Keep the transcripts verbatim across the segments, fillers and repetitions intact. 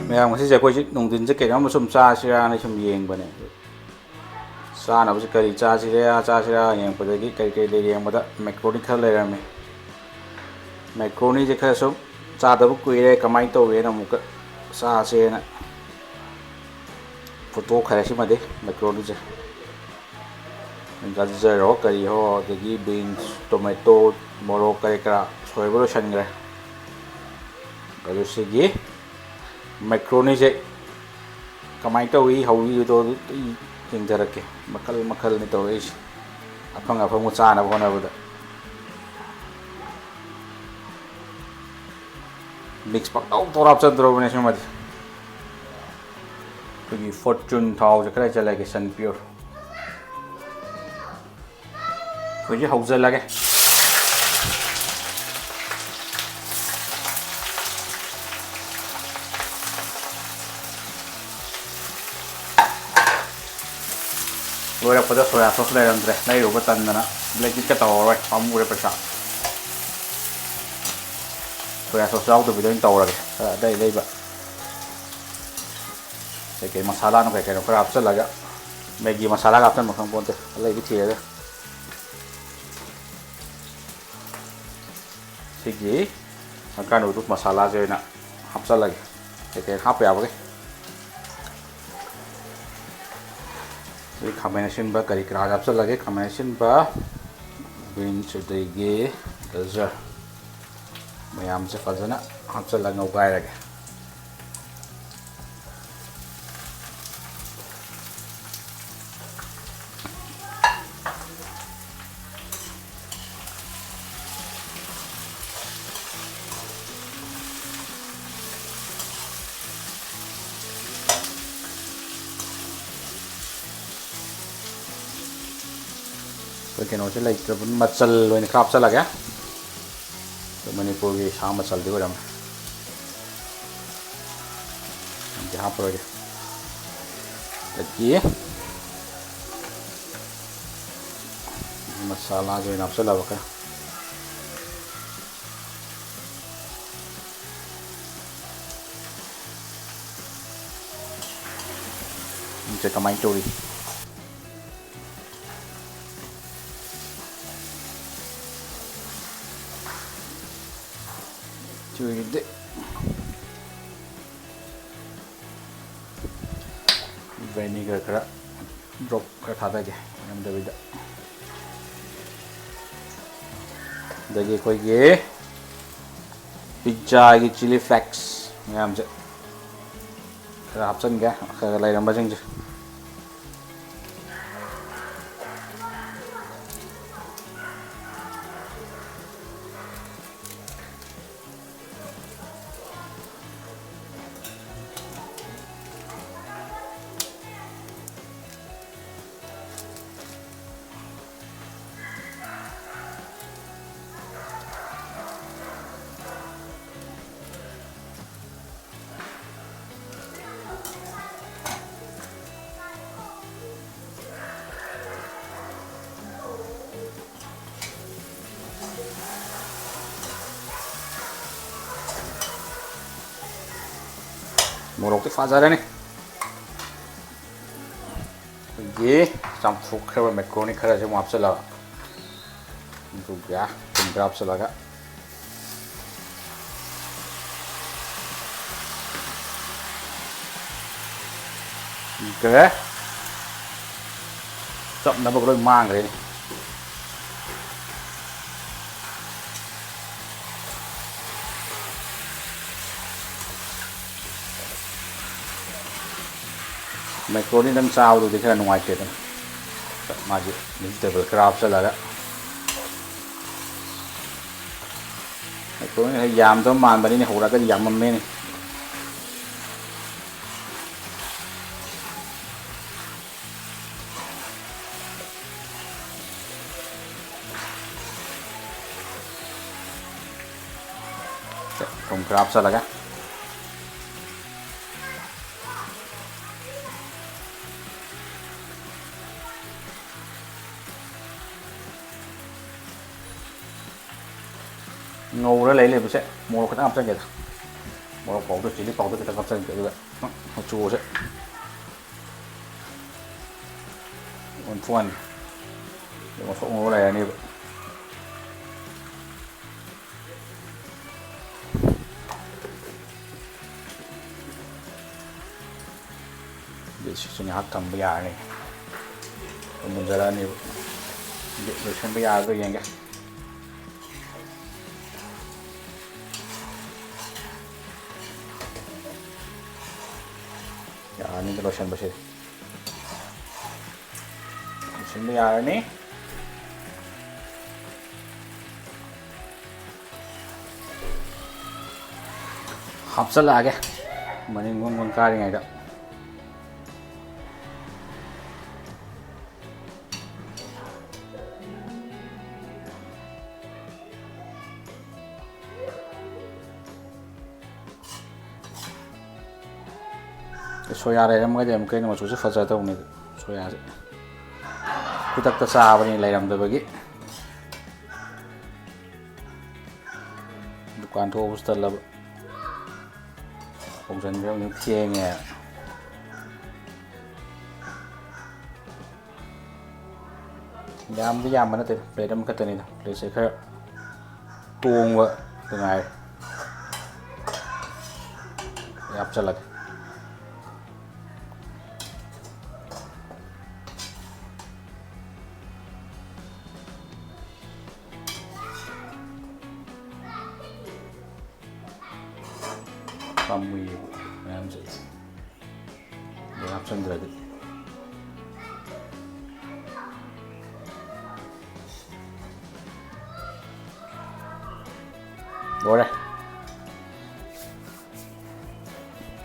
ꯃꯌꯥꯝ, ꯉꯁꯤꯁꯦ ꯑꯩꯈꯣꯏꯁꯦ ꯅꯨꯡꯊꯤꯟꯁꯦ ꯀꯩꯅꯣꯝ ꯁꯨꯝ ꯆꯥꯁꯤꯔꯥꯅ ꯁꯨꯝ ꯌꯦꯡꯕꯅꯦ꯫ ꯆꯥꯅꯕꯁꯦ ꯀꯔꯤ ꯆꯥꯁꯤꯔꯥ, ꯆꯥꯁꯤꯔꯥ ꯌꯦꯡꯕꯗꯒꯤ ꯀꯔꯤ ꯀꯔꯤ ꯂꯩꯔꯤ ꯌꯦꯡꯕꯗ ꯃꯦꯀ꯭ꯔꯣꯅꯤ ꯈꯔ ꯂꯩꯔꯝꯃꯦ꯫ ꯃꯦꯀ꯭ꯔꯣꯅꯤꯁꯦ ꯈꯔ ꯁꯨꯝ ꯆꯥꯗꯕ ꯀꯨꯏꯔꯦ, ꯀꯃꯥꯏꯅ ꯇꯧꯋꯦꯅ ꯑꯃꯨꯛꯀ ꯆꯥꯁꯦꯅ ꯐꯨꯠꯇꯣꯛꯈ꯭ꯔꯦ ꯁꯤꯃꯗꯤ, ꯃꯦꯀ꯭ꯔꯣꯅꯤꯁꯦ꯫ ꯒꯖꯔ ꯍꯣ ꯀꯔꯤ ꯍꯣ, ꯑꯗꯒꯤ ꯕꯤꯟꯁ, ꯇꯣꯃꯦꯇꯣ, ꯃꯣꯔꯣꯛ ꯀꯔꯤ ꯀꯔꯥ ꯁꯣꯏꯕ ꯂꯣꯏꯁꯤꯟꯈ꯭ꯔꯦ꯫ ꯑꯗꯨ ꯁꯤꯒꯤ ꯃꯦꯀ꯭ꯔꯣꯅꯤꯁꯦ ꯀꯃꯥꯏꯅ ꯇꯧꯏ ꯍꯧꯔꯤꯗꯣ ꯑꯗꯨ ꯑꯩ ꯌꯦꯡꯊꯔꯛꯀꯦ꯫ ꯃꯈꯜ ꯃꯈꯜꯅꯤ ꯇꯧꯔꯛꯏꯁꯦ, ꯑꯐꯪ ꯑꯐꯪꯕ ꯆꯥꯅꯕ ꯍꯣꯠꯅꯕꯗ꯫ ꯃꯤꯛꯁ ꯄꯪꯇꯧ ꯇꯧꯔ ꯍꯥꯞꯆꯟꯗ꯭ꯔꯣꯕꯅꯦ ꯁꯤꯃꯗꯤ꯫ ꯑꯩꯈꯣꯏꯒꯤ ꯐꯣꯔꯆꯨꯟ ꯊꯥꯎꯁꯦ ꯈꯔ ꯍꯩꯖꯜꯂꯒꯦ, ꯁꯟ ꯄꯤꯌꯣꯔ꯫ ꯑꯩꯈꯣꯏꯁꯦ ꯍꯧꯖꯤꯜꯂꯒꯦ꯫ ꯂꯣꯏꯔꯛꯄꯗ ꯁꯣꯌꯥ ꯁꯣꯁ ꯂꯩꯔꯝꯗ꯭ꯔꯦ, ꯂꯩꯔꯨꯕ ꯇꯟꯗꯅ꯫ ꯕ꯭ꯂꯦꯛꯀꯤꯠꯀ ꯇꯧꯔꯔꯣꯏ, ꯄꯥꯝꯃꯨꯔꯦ ꯄꯩꯁꯥ꯫ ꯁꯣꯌꯥ ꯁꯣꯁ ꯌꯥꯎꯗꯕꯤꯗ ꯑꯣꯏꯅ ꯇꯧꯔꯒꯦ꯫ ꯈꯔ ꯑꯗꯩ ꯂꯩꯕ ꯀꯩꯀꯩ ꯃꯁꯥꯂꯥꯅꯣ ꯀꯩꯀꯩꯅꯣ ꯈꯔ ꯍꯥꯞꯆꯤꯜꯂꯒ, ꯃꯦꯒꯤ ꯃꯁꯥꯂꯥꯒ ꯍꯥꯞꯆꯤꯟꯕ ꯈꯪꯄꯣꯟꯇꯦ, ꯑꯂꯩꯕ ꯊꯤꯔꯒ꯫ ꯁꯤꯒꯤ ꯍꯪꯒꯥꯝ ꯅꯨꯗꯜ ꯃꯁꯥꯂꯥꯁꯦ ꯑꯣꯏꯅ ꯍꯥꯞꯆꯤꯜꯂꯒꯦ꯫ ꯀꯩꯀꯩ ꯍꯥꯞꯄ ꯌꯥꯕꯒꯦ꯫ ꯑꯗꯩ ꯈꯥꯃꯦꯟ ꯑꯁꯤꯟꯕ ꯀꯔꯤ ꯀꯔꯥ ꯍꯥꯞꯆꯤꯜꯂꯒꯦ꯫ ꯈꯥꯃꯦꯟ ꯑꯁꯤꯟꯕ, ꯕꯤꯟꯁ, ꯑꯗꯒꯤ ꯒꯖꯔ, ꯃꯌꯥꯝꯁꯦ ꯐꯖꯅ ꯍꯥꯞꯆꯤꯜꯂꯒ ꯉꯧꯒꯥꯏꯔꯒꯦ꯫ ꯑꯩꯈꯣꯏ ꯀꯩꯅꯣꯁꯦ ꯂꯩꯇ꯭ꯔꯕꯅꯤꯅ ꯃꯆꯜ ꯑꯣꯏꯅ ꯈꯔ ꯍꯥꯞꯆꯤꯜꯂꯒꯦ꯫ ꯑꯩꯈꯣꯏ ꯃꯅꯤꯄꯨꯔꯒꯤ ꯁꯥ ꯃꯆꯜꯗꯤ ꯑꯣꯏꯔꯝꯃꯦ꯫ ꯑꯗꯨꯗꯤ ꯍꯥꯞꯄꯔꯣꯏꯒꯦ꯫ ꯑꯗꯒꯤ ꯃꯁꯥꯂꯥꯁꯦ ꯑꯣꯏꯅ ꯍꯥꯞꯆꯤꯜꯂꯕ ꯈꯔ꯫ ꯁꯦ ꯀꯃꯥꯏꯅ ꯇꯧꯔꯤ? ꯆꯨꯏꯗꯤ vinegar ꯈꯔ drop ꯈꯔ ꯊꯥꯗꯒꯦ, ꯌꯥꯝꯗꯕꯤꯗ꯫ ꯑꯗꯒꯤ ꯑꯩꯈꯣꯏꯒꯤ pizzaꯒꯤ chilli flakes ꯃꯌꯥꯝꯁꯦ ꯈꯔ ꯍꯥꯞꯆꯤꯟꯒꯦ, ꯈꯔ ꯈꯔ ꯂꯩꯔꯝꯕꯁꯤꯡꯁꯦ꯫ ꯃꯣꯔꯣꯛꯇꯤ ꯐꯖꯔꯅꯤ꯫ ꯑꯩꯈꯣꯏꯒꯤ ꯆꯥꯝꯊꯣꯛꯈ꯭ꯔꯕ macaroni ꯈꯔꯁꯦ ꯑꯃꯨꯛ ꯍꯥꯞꯆꯤꯜꯂꯕ, ꯑꯗꯨꯒ ꯊꯨꯝ ꯈꯔ ꯍꯥꯞꯆꯤꯜꯂꯒ ꯈꯔ ꯆꯞꯅꯕꯒ ꯂꯣꯏ ꯃꯥꯡꯈ꯭ꯔꯦꯅꯦ꯫ Macaroni ꯗꯪ ꯆꯥꯕꯗꯨꯗꯤ ꯈꯔ ꯅꯨꯡꯉꯥꯏꯇꯦꯗꯅ, ꯃꯥꯒꯤ vegetable ꯈꯔ ꯍꯥꯞꯆꯤꯜꯂꯒ꯫ Macaroni ꯈꯔ ꯌꯥꯝꯗꯕ ꯃꯥꯟꯕꯅꯤꯅꯦ, ꯍꯧꯔꯛꯑꯒꯗꯤ ꯌꯥꯝꯃꯝꯃꯦꯅꯦ꯫ ꯊꯨꯝ ꯈꯔ ꯍꯥꯞꯆꯤꯜꯂꯒ꯫ ꯉꯧꯔ ꯂꯩ ꯂꯩꯕꯁꯦ ꯃꯣꯔꯣꯛ ꯈꯤꯇꯪ ꯍꯥꯞꯆꯤꯟꯒꯦꯗ꯫ ꯃꯣꯔꯣꯛ powder, chilli powder ꯈꯤꯇꯪ ꯍꯥꯞꯆꯤꯟꯒꯦ, ꯑꯗꯨꯒ ꯃꯆꯨꯁꯦ ꯑꯣꯟꯊꯣꯛꯍꯟꯒꯦ꯫ ꯑꯗꯨ ꯉꯧꯊꯣꯛ ꯉꯧꯔ ꯂꯩꯔꯅꯦꯕ꯫ ꯑꯗꯨ ꯁꯤꯁꯨ ꯉꯥꯏꯍꯥꯛ ꯊꯝꯕ ꯌꯥꯔꯅꯤ꯫ ꯑꯗꯨꯝ ꯃꯨꯟꯖꯔꯛꯑꯅꯦꯕ꯫ ꯑꯗꯨ ꯂꯣꯏꯁꯤꯟꯕ ꯌꯥꯔꯗ꯭ꯔꯥ ꯌꯦꯡꯒꯦ꯫ ꯌꯥꯔꯅꯤꯗ ꯂꯣꯏꯁꯤꯟꯕꯁꯦ꯫ ꯂꯣꯏꯁꯤꯟꯕ ꯌꯥꯔꯅꯤ꯫ ꯍꯥꯞꯆꯤꯜꯂꯛꯑꯒꯦ ꯃꯅꯤꯡ ꯒꯣꯡ ꯒꯣꯡ ꯀꯥꯔꯤꯉꯩꯗ꯫ ꯁꯣꯌꯥ ꯂꯩꯔꯝꯃꯒꯗꯤ ꯑꯃꯨꯛꯀ ꯍꯦꯟꯅ ꯃꯆꯨꯁꯦ ꯐꯖꯗꯧꯅꯦ꯫ ꯁꯣꯌꯥꯁꯦ ꯈꯨꯗꯛꯇ ꯆꯥꯕꯅꯤ ꯂꯩꯔꯝꯗꯕꯒꯤ꯫ ꯗꯨꯀꯥꯟ ꯊꯣꯛꯎꯕꯁꯨ ꯇꯜꯂꯕ꯫ ꯍꯧꯖꯤꯟꯈ꯭ꯔꯦ ꯑꯃꯨꯛ ꯊꯦꯡꯉꯦ꯫ ꯌꯥꯝꯗꯤ ꯌꯥꯝꯕ ꯅꯠꯇꯦ, ꯄ꯭ꯂꯦꯠ ꯑꯃꯈꯛꯇꯅꯤꯗ꯫ ꯄ꯭ꯂꯦꯠꯁꯦ ꯈꯔ ꯇꯣꯡꯕ ꯉꯥꯏꯔꯦ꯫ ꯍꯥꯞꯆꯜꯂꯒꯦ꯫ ꯄꯥꯝꯃꯨꯏꯌꯦ ꯃꯌꯥꯝꯁꯦ꯫ ꯑꯗꯩ ꯍꯥꯞꯆꯤꯟꯗ꯭ꯔꯗꯤ꯫ ꯂꯣꯏꯔꯦ꯫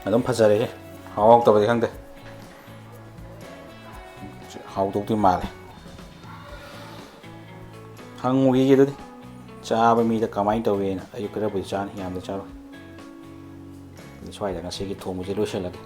ꯑꯗꯨꯝ ꯐꯖꯔꯦꯍꯦ꯫ ꯍꯥꯎ ꯍꯥꯎꯇꯕꯗꯤ ꯈꯪꯗꯦ꯫ ꯍꯥꯎꯗꯧꯗꯤ ꯃꯥꯜꯂꯦ꯫ ꯍꯪꯉꯨꯈꯤꯒꯦ ꯑꯗꯨꯗꯤ꯫ ꯆꯥꯕ ꯃꯤꯗ ꯀꯃꯥꯏꯅ ꯇꯧꯋꯦꯅ꯫ ꯑꯩꯁꯨ ꯈꯔꯕꯨꯗꯤ ꯆꯥꯅꯤ, ꯌꯥꯝꯅ ꯆꯥꯔꯣꯏ꯫ ꯑꯗꯨ ꯁ꯭ꯋꯥꯏꯗ ꯉꯁꯤꯒꯤ ꯊꯣꯡꯕꯁꯦ ꯂꯣꯏꯁꯤꯜꯂꯒꯦ꯫